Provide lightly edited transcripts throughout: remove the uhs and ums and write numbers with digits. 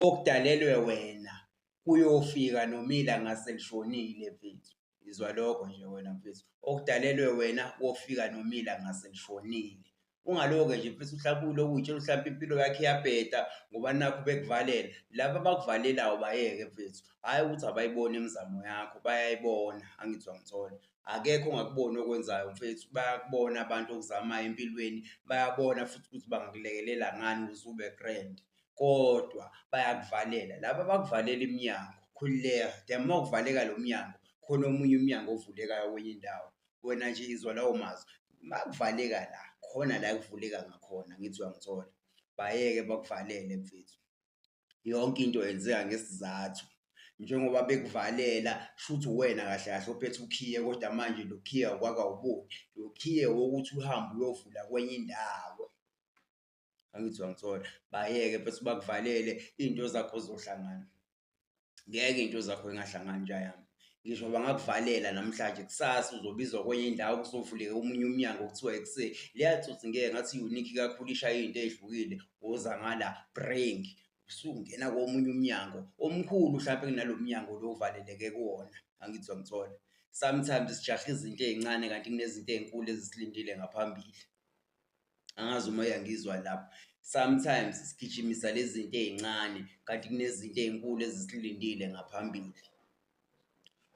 Okudalelwe wena kuyofika noma ilanga selishonile mfethu. Izwa lokho nje wena mfethu, okudalelwe wena kofika noma ilanga selishonile. Ungaloke nje mfethu mhlawumpe ulokhu uy'tshela ukuthi mhlawumpe impilo yakho iyabheda ngoba nakhu bekuvalela. Laba abakuvalelayo bayeke mfethu, hhayi ukuthi abayiboni imizamo yakho, bayayibona, angithi uyangithola. Akekho ongakuboni okwenzayo mfethu, bayakubona abantu okuzamayo empilweni, bayabona futhi ukuthi bangakulekelela ngani ukuze ube grand. Kodwa bayakuvalela, laba abakuvalela iminyango khululeka, the more kuvaleka lo mnyango khona omunye umnyango ovulekayo kwenye indawo. Wena nje izwa lawo mazwi, makuvaleka la khona la kuvuleka ngakhona, ngithi uyangithola. Bayeke bakuvalele mfethu, yonke into yenzeka ngesizathu. Njengoba bekuvalela shuthi uwena kahle kahle ophethe ukhiye kodwa manje lo khiye awukakawuboni, lo khiye wokuthi uhambe uyovula kwenye indawo. Angithi uyangithola, bayeke mfethu bakuvalele iy'nto zakho zizohlangana. Ngeke iy'nto zakho zingahlangani nja yami. Ngisho bangakuvalela namhlanje kusasa uzobizwa kwenye indawo kuzovuleka omunye umnyango kuthiwa ekuseni leya tsotsi ngeke ngathi i-unique kakhulu ishaye iy'nto ey'hlukile woza ngala bring usungena komunye umnyango omkhulu hlampe kunalo mnyango lo ovaleleke kuwona. Angithi uyangithola. Sometimes sijahe izinto ey'ncane kanti kunezinto ey'nkulu ezisilindile ngaphambili. Angazi uma uyangizwa lapho. Sometimes sigijimisa lezi zinto ey'ncane kanti kunezinto ey'nkulu ezisilindile ngaphambili.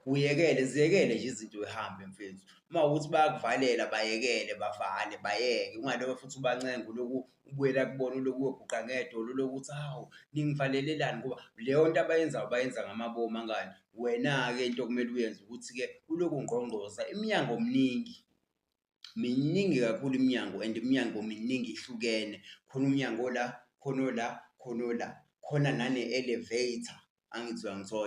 Uyekele, ziyekele nje izinto zihambe mfethu. Uma kuwukuthi bayakuvalela bayekele bavale bayeke, ungaloke futhi ubancenga ulokhu ubuyela kubona ulokhu uyoguqa ngedolo ulokhu uthi hawu ningivalelelani ngoba leyo nto abayenzayo bayenza ngamabomu angani. Wena-ke into okumele uyenze ukuthi-ke ulokhu ungqongqoza, iminyango miningi. Miningi kakhulu iminyango and iminyango miningi ihlukene. Khona umnyango ola, khona ola, khona ola, khona nane-elevator, angithi uyangithola.